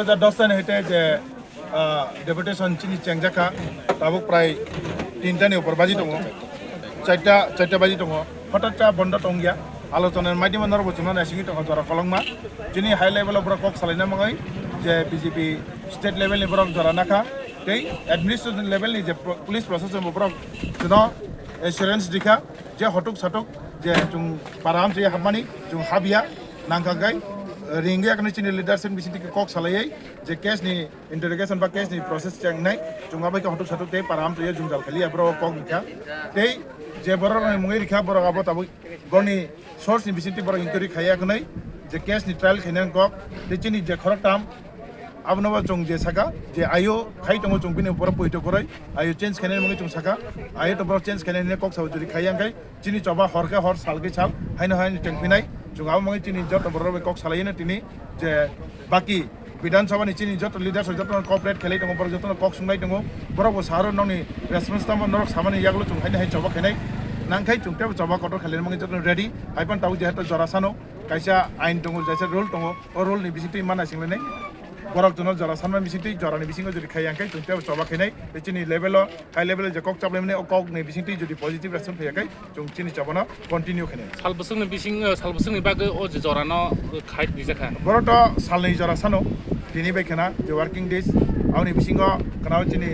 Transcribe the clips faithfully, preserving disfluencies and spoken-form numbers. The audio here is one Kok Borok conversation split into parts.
Dui hajar dos ni hete je, ah, deputation chini chengjak kha, tabuk prai tinta ni upor baji tongo, charta, charta baji tongo, hotat cha bondo tongya. Alochona ni maidima norok bo chwngno naisingwi tongo jora kolokma. Chini high level o borok kok salaina mangwi je B J P state level ni borok jora nakha, tei administration level ni je pro-, police proshashan bo borok chwngno assurance rikha je hotuk satuk je chwng para amchwi hapmani chwng habya nangkha kai ringwi akhani chini leadership bisingtwi kok salaiwi je case ni interrogation ba case ni process chengnai chwng abai khe hotuk satuk tei para amchwi jwngjal khaliya borok kok rikha tei je borok rokni mungwi rikha borok abo tabuk borokni source ni bisingtwi borok inquiry khaiya khwnwi je case ni trial khainani kok tei chini je khoroktham abono bo chwng je saka je ayo khai tongo chwng bini borok poito kwrwi ayo change khainani mungwi chwng saka ayo to borok change khainani kok sao juri khaiya khai chini choba hor khe hor sal khe sal haino haino tengphinai chwng abo mungwi chini joto borok rok bai kok salaino tini je baki Bidhan Sabha ni chini joto leaders rok joto cooperate khelai tongo, borok joto kok sunglai tongo, borok bo saharo nokni response tamo norok samani yagulo chwng haino hai choba khainai nangkhai chwng tebo choba kotor khainani mungwi joto ready hai pan tabuk jehetu jora sano kaisa ain tongo, kaisa rule tongo, o rule ni bisingtwi mana singlainai borok jono jora sanma bisingtwi jorani bisingo jodi khai yang khai chwng tebo choba khainai tei chini level o high level o je kok chaplaimani o kok ni bisingtwi jodi positive response phaiya khai chwng chini chobano continue khainai. Sal bwswkni bising, eh, sal bwswkni bagwi o je jorano, eh, khai twijak kha. Borok to salni jora sano tini bai khana je working days aboni bisingo khana chini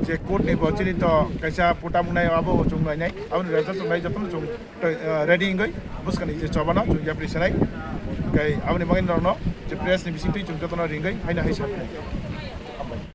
je court ni bo chini to kaisa puta mungnai abo chwng nainai aboni result chwng nai jotono chwng to, eh, ready wngwi bwskani je chobano chwng yapri sanai kai aboni bagwi norokno je press ni bisingtwi chwng jotono ringwi haino hai sanai.